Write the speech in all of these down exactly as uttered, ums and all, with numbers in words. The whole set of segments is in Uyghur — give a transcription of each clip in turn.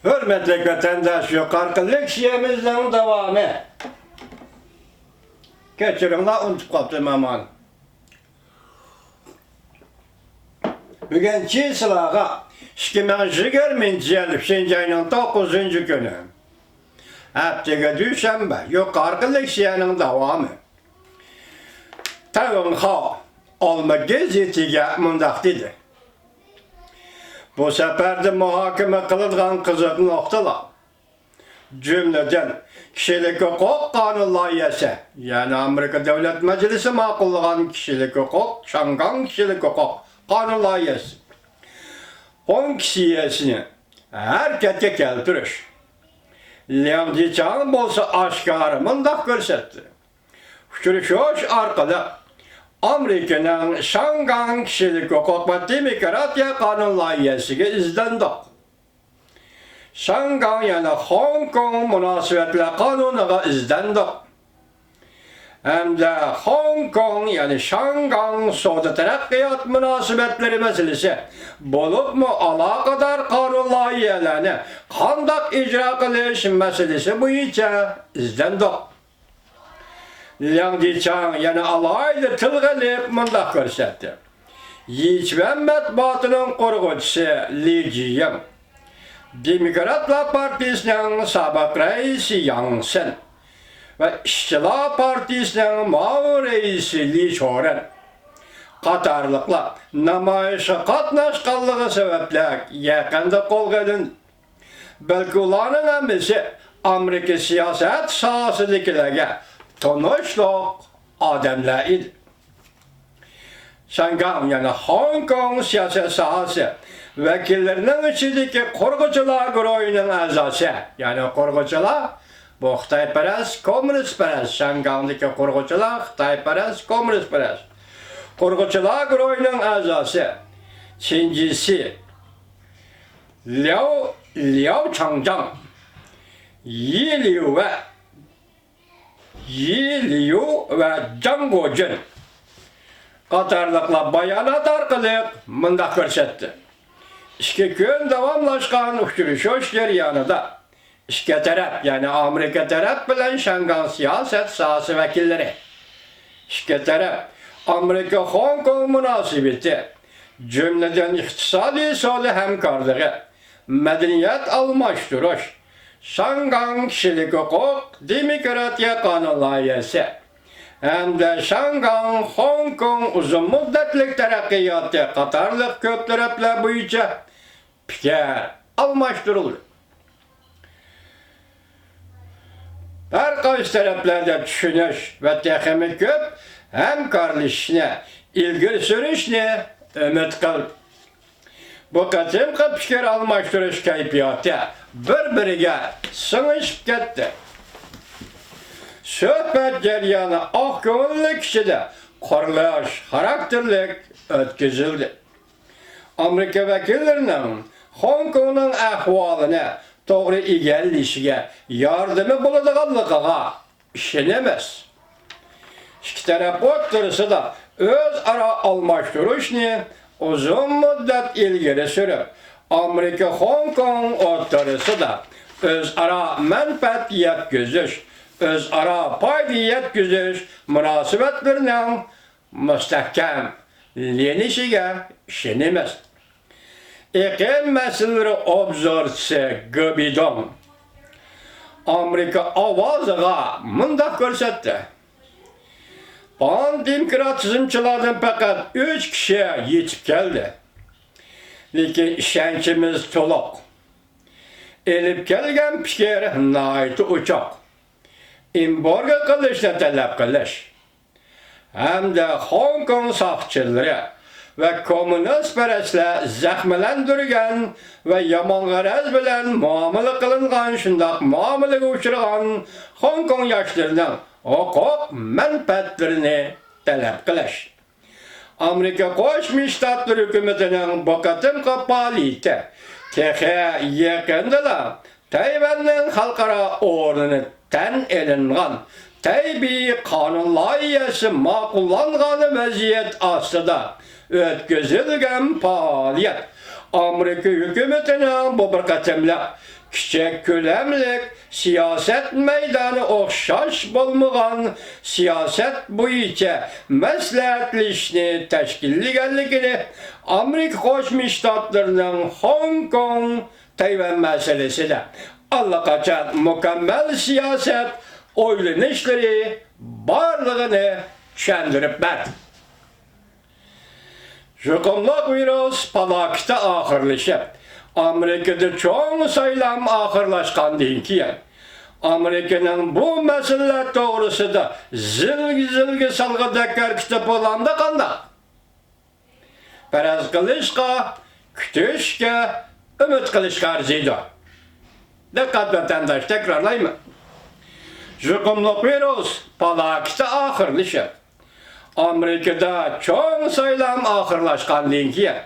ھۆرمەتلىك ۋەتەنداش، يۇقىرىقى لېكسىيەمىزنىڭ داۋامى. كەچۈرۈڭلار، ئۇنتۇپ قاپتىمەن مانا. بۈگۈن چىسلاغا ئىككى مىڭ يىگىرمىنچى يىل ئۈچىنچى ئاينىڭ توققۇزىنچى كۈنى. ھەپتىگە دۈشەنبە، يۇقىرىقى لېكسىيەنىڭ داۋامى. تەۋېنخاۋ ئالما گېزىتىگە مۇنداق دېدى: بۇ سەپەردە مۇھاكىمە قىلىدىغان قىزىق نۇقتىلار، جۈملىدىن، كىشىلىك ھوقۇق قانۇن لايىھەسى، يەنى ئامېرىكا دۆلەت مەجلىسى ماقۇللىغان كىشىلىك ھوقۇق، شاڭگاڭ كىشىلىك ھوقۇق قانۇن لايىھەسى، ئون كىشىسىنى ھەرىكەتكە كەلتۈرۈش. لياڭ جىچاڭ بولسا ئاشكارا مۇنداق كۆرسەتتى: ئۇچرىشىش ئارقىلىق ئامېرىكىنىڭ شاڭگاڭ كىشىلىك ھوقۇق ۋە دېموكراتىيە قانۇن لايىھەسىگە ئىزدەندۇق. شاڭگاڭ، يەنى خوڭكوڭ مۇناسىۋەتلەر قانۇنىغا ئىزدەندۇق. ھەمدە خوڭكوڭ، يەنى شاڭگاڭ سودا تەرەققىيات مۇناسىۋەتلىرى مەسىلىسى، بولۇپمۇ ئالاقىدار قانۇن لايىھەلەرنى قانداق ئىجرا قىلىش مەسىلىسى بويىچە ئىزدەندۇق. لياڭ جىچاڭ يەنە ئالاھىدە تىلغا ئېلىپ مۇنداق كۆرسەتتى: يىچۈەن مەتبۇئاتىنىڭ قۇرغۇچىسى لى جىيىڭ، دېموكراتلار پارتىيىسىنىڭ سابىق رەئىسى ياڭ سېن ۋە ئىشچىلار پارتىيىسىنىڭ ماۋۇ رەئىسى لى چورېن قاتارلىقلار نامايىشقا قاتناشقانلىقى سەۋەبلىك يېقىندا قولغا ئېلىندى. بەلكى ئۇلارنىڭ ھەممىسى ئامېرىكا سىياسەت ساھەسىدىكىلەرگە تونۇشلۇق ئادەملەر ئىدى. شاڭگاڭ، يەنى خوڭكوڭ سىياسەت ساھەسى ۋەكىللىرىنىڭ ئىچىدىكى قۇرغۇچىلار گۇرۇھىنىڭ ئەزاسى، يەنى قۇرغۇچىلار، بۇ خىتايپەرەس، كوممۇنىستپەرەس، شاڭگاڭدىكى قۇرغۇچىلار خىتايپەرەس، كوممۇنىستپەرەس. قۇرغۇچىلار گۇرۇھىنىڭ ئەزاسى چېن جىسى، لياۋ، لياۋ چاڭجاڭ، يى ليۇ ۋە، يى ليۇ ۋە جاڭ گوجۈن قاتارلىقلار بايانات ئارقىلىق مۇنداق كۆرسەتتى: ئىككى كۈن داۋاملاشقان ئۇچرىشىش جەريانىدا ئىككى تەرەپ، يەنى ئامېرىكا تەرەپ بىلەن شياڭگاڭ سىياسەت ساھەسى ۋەكىللىرى، ئىككى تەرەپ ئامېرىكا خوڭكوڭ مۇناسىۋىتى، جۈملىدىن ئىقتىسادىي سودا ھەمكارلىقى، مەدەنىيەت ئالماشتۇرۇش، شياڭگاڭ كىشىلىك ھوقۇق، دېموكراتىيە قانۇن لايىھەسى ھەمدە شياڭگاڭ خوڭكوڭ ئۇزۇن مۇددەتلىك تەرەققىياتى قاتارلىق كۆپ تەرەپلەر بويىچە پىكىر ئالماشتۇرۇلدى. ھەر قايسى تەرەپلەردە چۈشىنىش ۋە تېخىمۇ كۆپ ھەمكارلىشىشنى ئىلگىرى سۈرۈشنى ئۈمىد قىلدى. بۇ قېتىمقى پىكىر ئالماشتۇرۇش كەيپىياتى بىر-بىرىگە سىڭىشىپ كەتتى. سۆھبەت جەريانى ئاق كۆڭۈللۈك ئىچىدە قۇرۇلۇش خاراكتېرلىك ئۆتكۈزۈلدى. ئامېرىكا ۋەكىللىرىنىڭ خوڭكوڭنىڭ ئەھۋالىنى توغرا ئىگىلىشىگە ياردىمى بولىدىغانلىقىغا ئىشىنىمىز. ئىككى تەرەپ ئوتتۇرىسىدا ئۆزئارا ئالماشتۇرۇشنى ئۇزۇن مۇددەت ئىلگىرى سۈرۈپ، ئامېرىكا خوڭكوڭ ئوتتۇرىسىدا ئۆزئارا مەنپەئەت يەتكۈزۈش، ئۆزئارا پايدا يەتكۈزۈش مۇناسىۋەتلىرىنىڭ مۇستەھكەملىنىشىگە ئىشىنىمىز. ئېقىم مەسىلىلىرى ئوبزورچىسى گېبىدوڭ ئامېرىكا ئاۋازىغا مۇنداق كۆرسەتتى: پان دېموكراتىزمچىلاردىن پەقەت ئۈچ كىشى يېتىپ كەلدى. لېكىن ئىشەنچىمىز تولۇق. ئېلىپ كەلگەن پىكىر ناھايىتى ئوچۇق. ئېمبارگو قىلىشنى تەلەپ قىلىش ھەمدە خوڭكوڭ ساقچىلىرى ۋە كوممۇنىستپەرەسلەر زەخىملەندۈرگەن ۋە يامان غەرەز بىلەن مۇئامىلە قىلىنغان، شۇنداق مۇئامىلىگە ئۇچرىغان خوڭكوڭ ياشلىرىنىڭ ھوقۇق مەنپەئەتلىرىنى تەلەپ قىلىش. ئامېرىكا قوشما شتاتلىرى ھۆكۈمىتىنىڭ بۇ قېتىمقى پائالىيىتى تېخى يېقىندىلا تەيۋەننىڭ خەلقئارا ئورنىنى تەن ئېلىنغان تەيبېي قانۇن لايىھەسى ماقۇللانغان ۋەزىيەت ئاستىدا ئۆتكۈزۈلگەن پائالىيەت ئامېرىكا ھۆكۈمىتىنىڭ بۇ بىر قېتىملىق كىچىك كۆلەملىك سىياسەت مەيدانى ئوخشاش بولمىغان سىياسەت بويىچە مەسلىھەتلىشىشنى تەشكىللىگەنلىكىنى، ئامېرىكا قوشما شتاتلىرىنىڭ خوڭكوڭ، تەيۋەن مەسىلىسىدە ئاللىقاچان مۇكەممەل سىياسەت ئويلىنىشلىرى بارلىقىنى چۈشەندۈرۈپ بەردى. يۇقۇملۇق ۋىرۇس پالاكىتى ئاخىرلىشىپ، ئامېرىكىدا چوڭ سايلام ئاخىرلاشقاندىن كېيىن، ئامېرىكىنىڭ بۇ مەسىلىلەر توغرىسىدا زىلگە-زىلگە سالغۇدەك ھەرىكىتى بولامدۇ قانداق؟ پەرەز قىلىشقا، كۈتۈشكە، ئۈمىد قىلىشقا ئەرزىيدۇ. دىققەت ۋەتەنداش، تەكرارلايمەن. يۇقۇملۇق ۋىرۇس پالاكىتى ئاخىرلىشىپ، ئامېرىكىدا چوڭ سايلام ئاخىرلاشقاندىن كېيىن،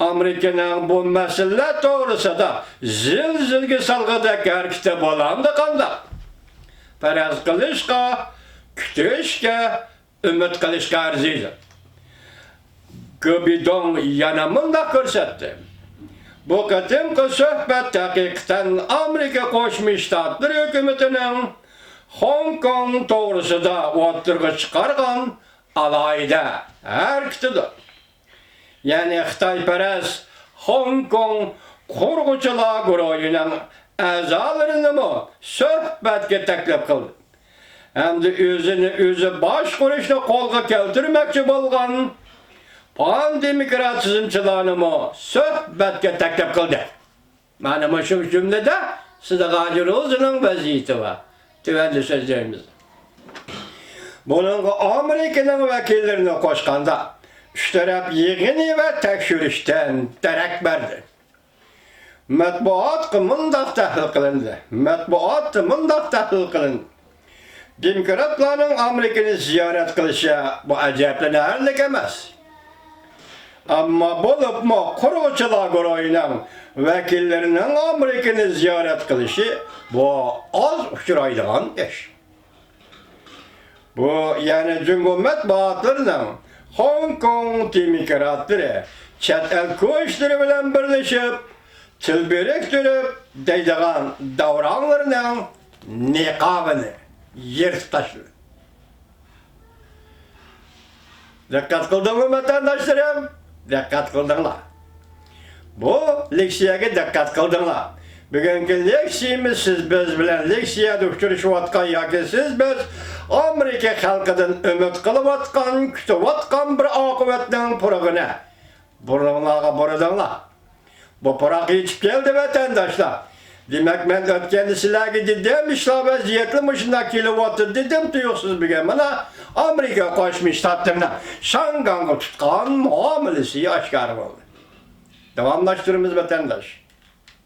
ئامېرىكىنىڭ بۇ مەسىلىلەر توغرىسىدا زىلزىلگە سالغۇدەك ھەرىكىتى بولامدۇ قانداق؟ پەرەز قىلىشقا، كۈتۈشكە، ئۈمىد قىلىشقا ئەرزىيدۇ. گېبىدوڭ يەنە مۇنداق كۆرسەتتى: بۇ قېتىمقى سۆھبەت ھەقىقەتەن ئامېرىكا قوشما شتاتلىرى ھۆكۈمىتىنىڭ خوڭكوڭ توغرىسىدا ئوتتۇرىغا چىقارغان ئالاھىدە ھەرىكىتىدۇر. يەنى خىتايپەرەس خوڭكوڭ قۇرغۇچىلار گۇرۇھىنىڭ ئەزالىرىنىمۇ سۆھبەتكە تەكلىپ قىلدى ھەمدە ئۆزىنى ئۆزى باشقۇرۇشنى قولغا كەلتۈرمەكچى بولغان پان دېموكراتىزمچىلارنىمۇ سۆھبەتكە تەكلىپ قىلدى. مانا مۇشۇ جۈملىدە سىدىق ھاجى روزىنىڭ ۋەزىيىتى بار. تۆۋەندە سۆزلەيمىز. بۇنىڭغا ئامېرىكىنىڭ ۋەكىللىرىنى قوشقاندا، ئۈچ تەرەپ يىغىنى ۋە تەكشۈرۈشتىن دېرەك بەردى. مەتبۇئاتقا مۇنداق تەھلىل قىلىندى. مەتبۇئاتتا مۇنداق تەھلىل قىلىندى. دېموكراتلارنىڭ ئامېرىكىنى زىيارەت قىلىشى بۇ ئەجەبلىنەرلىك ئەمەس. ئەمما بولۇپمۇ قۇرغۇچىلار گۇرۇھىنىڭ ۋەكىللىرىنىڭ ئامېرىكىنى زىيارەت قىلىشى بۇ ئاز ئۇچرايدىغان ئىش. بۇ يەنى جۇڭگو مەتبۇئاتلىرىنىڭ خوڭكوڭ دېموكراتلىرى چەت ئەل كۈچلىرى بىلەن بىرلىشىپ تىل بىرىكتۈرۈپ دەيدىغان داۋراڭلىرىنىڭ نىقابىنى يىرتىپ تاشلىدى. دىققەت قىلدىڭلارمۇ ۋەتەنداشلىرىم؟ دىققەت قىلدىڭلار. بۇ لېكسىيەگە دىققەت قىلدىڭلار. بۈگۈنكى لېكسىيىمىز سىز بىز بىلەن لېكسىيەدە ئۇچرىشىۋاتقان ياكى سىز بىز ئامېرىكا خەلقىدىن ئۈمىد قىلىۋاتقان، كۈتۈۋاتقان بىر ئاقىۋەتنىڭ پۇرىقىنى بۇرنۇڭلارغا بۇرىدىڭلار. بۇ پۇراق يېتىپ كەلدى، ۋەتەنداشلار. دېمەك، مەن ئۆتكەندە سىلەرگە دېدىم، ئىشلار ۋەزىيەتلا مۇشۇنداق كېلىۋاتىدۇ دېدىم، تۇيۇقسىز بۈگۈن مانا ئامېرىكا قوشما شتاتلىرىنىڭ شياڭگاڭغا تۇتقان مۇئامىلىسى ئاشكارا بولدى. داۋاملاشتۇرىمىز، ۋەتەنداش.